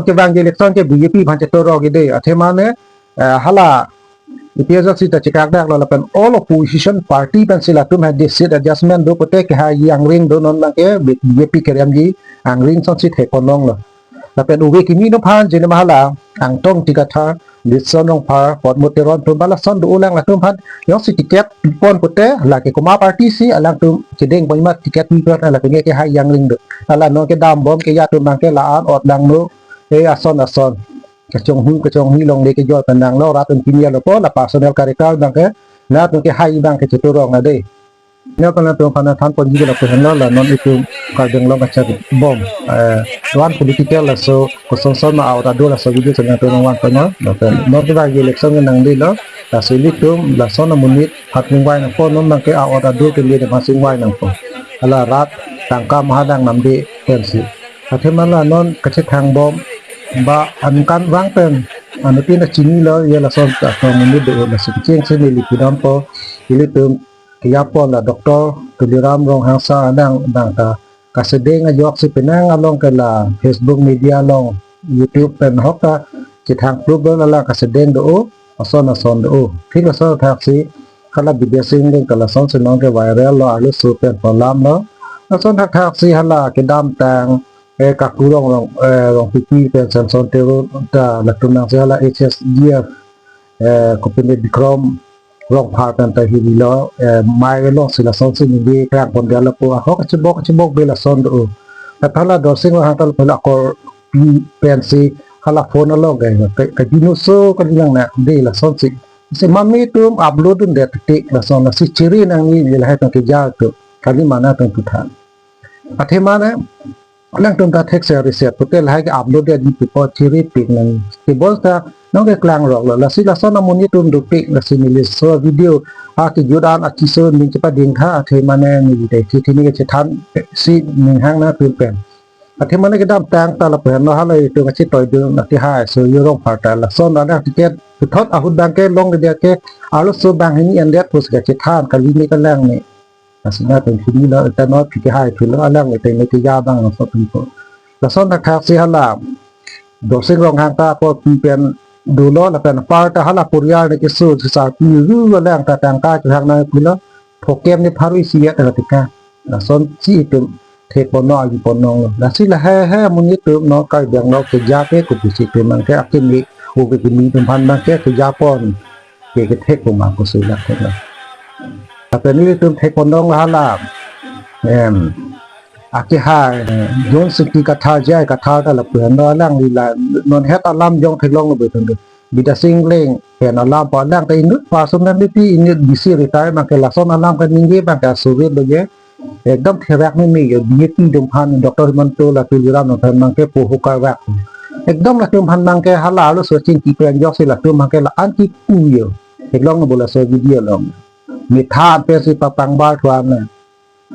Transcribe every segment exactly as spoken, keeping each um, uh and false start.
Kevangji election ke B J P aphan chetorok ke dei. Athe mane, eh, hala A P H L C ta chekak dak lo lapen all opposition party pensi latum ha de seat adjustment do pote kehai angring do non abangke B J P keremji angring asonsi thek ponlonglo. Lapen ove kimi atum aphan jene ma hala Angtong Ingti Kathar, Litson Rongphar, Potmo Teron atum ba lason do ulang latum aphan jongsi ticket pon pote lake komat party si alangtum chedeng pon ma ticket pi pon lake kehai angring do. Hala non kedambom ke ya atum abangke la-an ot langno, eh, ason ason. Kachonghu kachonghu longle kejor pen nanglo rat atum pini alopo la personal character abangke, latum kehai abangke chetorok na dei. Ne pen latum aphan than ponji ke lapu henlo la non itum Karbi Anglong kachak bom, eh, one political laso kosonson ma a-ot adur laso video channel atum nangvan ponlo. Lapen non kevangji election ke nangdelo, lasi ilitum lason amonit aphan chingvai nangpo, non abangke a-ot adur kele aphan chingvai nangpo. Hala rat tangka mahadang namde pensi. Athe mane la non kachethang bom ba ankan vang pen anuttin ta chinilo, ye lason ta amonit do lasi kechengsi neli pudampo. Ilitum kejapon la Doctor Tuliram Ronghangsa adang abang ta kasedeng ajoksi penang along ke la Facebook media along, YouTube pen ahok ta chethang proof do, la la kasedeng do, ason ason do. Thik lason thaksi hala Bidya Sing Engleng ta lasonsi non ke viral lo, arloso pen alam lo. Lason thakthak si hala kedamtang, eh, Kaku Rong Rong, eh, Rongpipi pen Samson Teron ta latum nangsi hala H S D F, eh, kopine Bikrom Rongphar pen ta hirilo, eh, mai alongsi lasonsi ningje krang pon dia lapu ahok kachibok kachibok be lason do. Lapen hala Dorsing Ronghang ta lapu akorpi pensi hala phone along ke, ke, ke dinoso ke bilang na de lasonsi. Si mami atum upload dunde tik lason, lasi chiri nangji lahai atum keja atum, kali mana atum puthan. Athe mane alangtum ta thekser reset pote lahai ke upload dia di pipo chiri pik nang. Tebonta non ke klangrok lo, lasi lason amonit atum dopik, lasi neli laso video akejut an achiso ning chepading tha, athe mane neli dei chithi neke chethan si ning hang na atum pen. Athe mane kedamtang ta lapu henlo hala itum kachitoi dun akehai Surjya Rongphar ta lason alang ticket puthot ahut abangke longledet ke arloso banghini endet pusi kachethan kali ne kalang ne. Lasi na pen chinilo, ita non phi kehai philo, alang ita ne keja abang laso pen ko. Lason thakthak si hala Dorsing Ronghang ta akorpi pen dolo lapen apar ta hala poriyal ne keso si sarpi ru alang ta tangka chehang nang pulo, phokem ne pharo isi ya ta tika. Lasonsi itum thek ponlo, agi ponlonglo. Lasi lahai hai amonit atum non Karbi Anglong keja ke kopisi atum abangke akimi, ove kimi atum aphan abangke kejapon ke kethek puma kosi la thek la. Lapen nelitum thek ponlong hala, em, akehai, eh, Jones Ingti Kathar, J I Kathar ta lapu henlo, alangli la non het alam jong theklonglo betul tu. Bidya Sing Engleng pen alam pa alang ta inut personality, inut B C retire abangke lason alam kaningje abangke asurit lo je. Ekdom therak meme yo, B J P atum aphan, Doctor Himanta la Tuliram atum aphan abangke poho karvak. Ekdom latum aphan abangke hala arloso chingki pen ajoksi latum abangke la-an kipu yo. Theklonglo bo laso video along. Mithan pensi papangbar thuam na.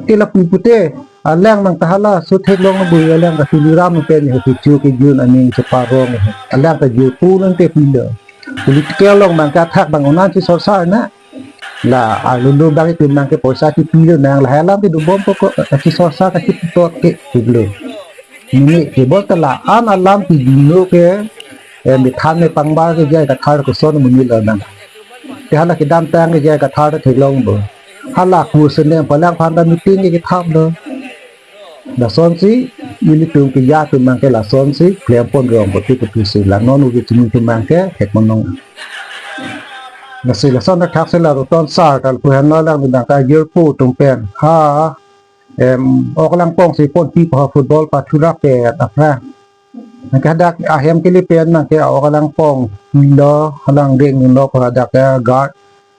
Te lapu pute, alang abang ta halaso theklonglo bo, alang ta Tuliram pen yo kecho kejun aning cheparong. Alang ta jurpo nang te pilo. Political along abangke athak abang onan si sorsa na. La, alulu abang itum abangke poisa kipilo nang, lahai alam kedobom ko, ko, kachisorsa kachiputot ke, ke blo. Nini kebol ta la-an alam kidunlo ke, eh, mithan ne pangbar ke J I Kathar koson amonit lo nang. Te hala kedamtang ke J I Kathar ta theklong bo. Hala kursen ne palang aphan ta meeting ke kethap lo. Lasonsi, ilitum keja atum abangke lasonsi, klem pon rong poti poti si, la non ove kimi atum abangke, thek ponlong. Lasi lason thakthak si la Roton Sar, ta lapu henlo alang abang ta jurpo atum pen. Ha, em, ok langpong si ponpi po football pathurak ke, apra. Nang ke hadak ahem kele pen nang ke ok langpong lo, halang deng lo, hadak ke guard.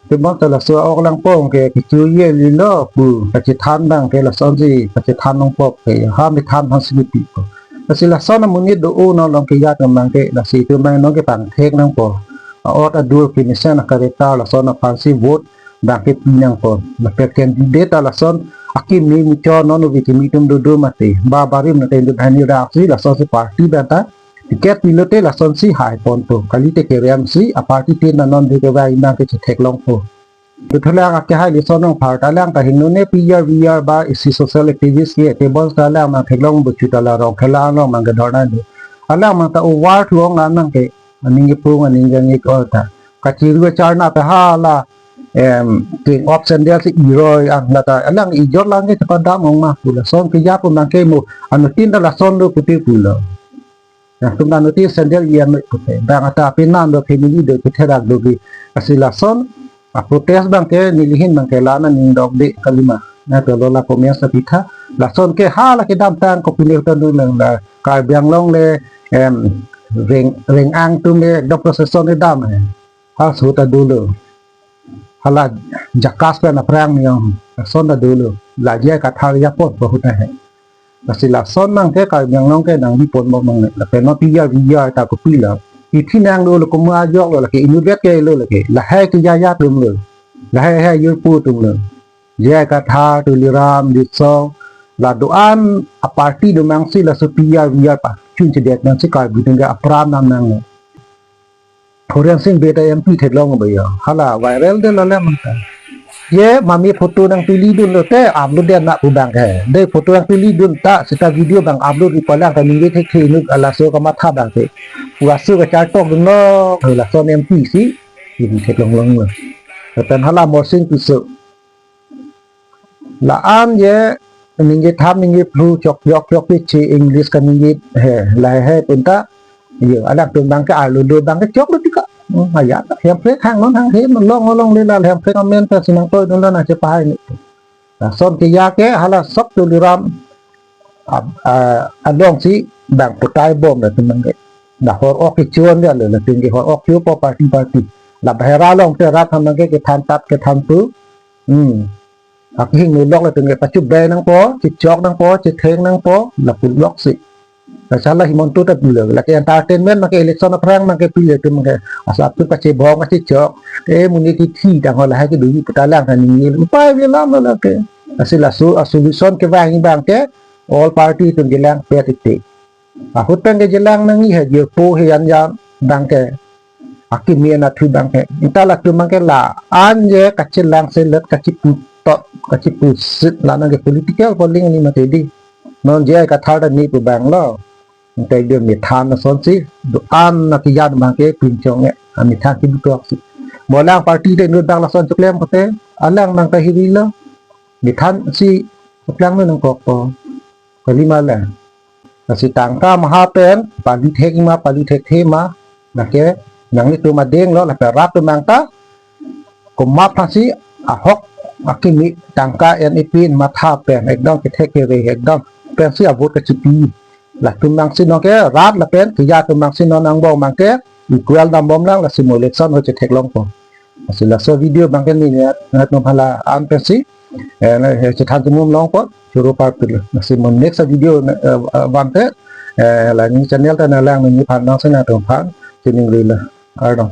Tebonta laso ok langpong ke kecho ye lilo pu kachethan abangke lasonsi kachethan longpo ke ha mithan aphan si kipi ko. Lasi lason amonit do-o non along keja atum abangke lasi itum abang non kepangthek nangpo. A-ot adur kemesen a-character lason aphansi vote abangke pi nangpo. Lapen candidate ta lason akimi muchot non ove kimi atum dodo mate. Ba barim na te inut hani raksi lasonsi party abang ta ticket pilote lasonsi hai ponpo. Kalite keremsi a-party tin na non de kevang abangke chetheklongpo. Bethulang akehai Litson Rongphar ta alang ta hingnone P R V R ba isi social activist ke tebonta alang abang theklong bo chu ta la Rongkhela along abangke dhorna do. Alang mata over thu ong la nang ke, aning kepung, aning jangik ota. Kachiru charna ta hala, em, king op sandal si iroi ang lata. Alang ijor lang ke cepat dam ong ma pu lason keya pu nang ke mo, anuttin ta lason do pute pulo. Nangtum anuttin sandal iyan noi pute. Bang ata api nan do family do pute rak do gi. Lasi lason, a protest bang ke nelihin bang ke lana ning dok de kalima. Na to lo la comment sa pitha. Lason ke hala kedamtang kopine ta dun lang la Karbi Anglong le, em, reng, reng ang tum le dok procession le dam he. Hal suta dolo. Hala jakas pen aphrang ni ong. Lason ta dolo. La J I Kathar ya pot bahut he. Lasi lason nang ke Karbi Anglong ke nang di pon bom nang le. Lapen non piya piya ta kopi la. Ithi nang dolo komu ajok lo lake inut vet ke lo lake. Lahai ke ya ya tum lo. Lahai hai yur pu tum lo. J I Kathar, Tuliram, Ditsong, la do-an a party do mangsi laso piya piya pa. Chun chedet nang si Karbi tum ke apran nam nang. Horen Sing Bey ta M P theklong ba yo. Hala viral de lo le mangta. Ye mami photo nang pili dun lo te upload den na pu bang ke. De photo nang pili dun ta seta video bang upload ri palang ta ningve thekthe nuk alaso kamatha bang ke. Laso kachar tok dun lo lason M P si. Ini theklong long lo. Lapen hala Morsing Tisso. La-an ye ningve tham ningve phli chok yok yok pi chi English kaningve he, lahai penta. Yo, alangtum bang ke arlo lo bang ke chok lo tika. Hmm, aya, hem phe khang non hang he, non long long le la hem phe amen phe sinang toi non na chepahai ni. Lason keya ke hala sok Tuliram, a, a, along si bang putai bom latum bang ke. La hor ok ke chuan dia lo, latum ke hor ok chu po party party. La bahera long te rat ham bang ke kethan tat kethan tu. Hmm. Akihing nulok latum ke pachup bai nangpo, chechok nangpo, chetheng nangpo, lapu lok si. Lasi hala Himanta ta pulo, lake entertainment make election aphrang make pile tum ke. Asap tu kachebong kachechok. Eh, muni kithi tang ho lahai kedo pu ta lang kan ni. Upai avelang lo lake. Lasi laso a solution kevang bang ke all party tum kelang pet ite. Ahut pen ke jelang nangji he jirpo he yan yan bang ke. Akimi anatthu bang ke. Ita latum bang ke la-an ye kachelang selet kachiputot kachipusit la nang ke political polling ni mati di. Non J I Kathar ta ni pu bang lo. Ita dia methan lason si do-an na kiyan bang ke pinchong ye. Amethan kibutok si. Molang party de nut bang lason chuklem kote. Alang nang kahiri lo. Methan si chuklang nangkok po. Kalima le. Lasi tangka maha pen, pali thek ma, pali thekthe ma, lake, nanglitum adeng lo, lapen rat tum nangta, komat aphansi, ahok, akimi, tangka en ipin, matha pen, ekdom kethek kere, ekdom, pensi avote kachipi. Latum nangsi nonke, rat lapen, keya atum nangsi non nangbong bang ke, equal dam bom lang, lasi mo election ho chetheklong po. Lasi laso video bang ke ni, ni, ni, num hala an pensi, eh, na, eh, chethan chumum long po, choro par pil. Lasi mo next video, eh, eh, bang ke, eh, la ni channel ta na lang ni phan nang sena tum phan, chining rila. Kardom.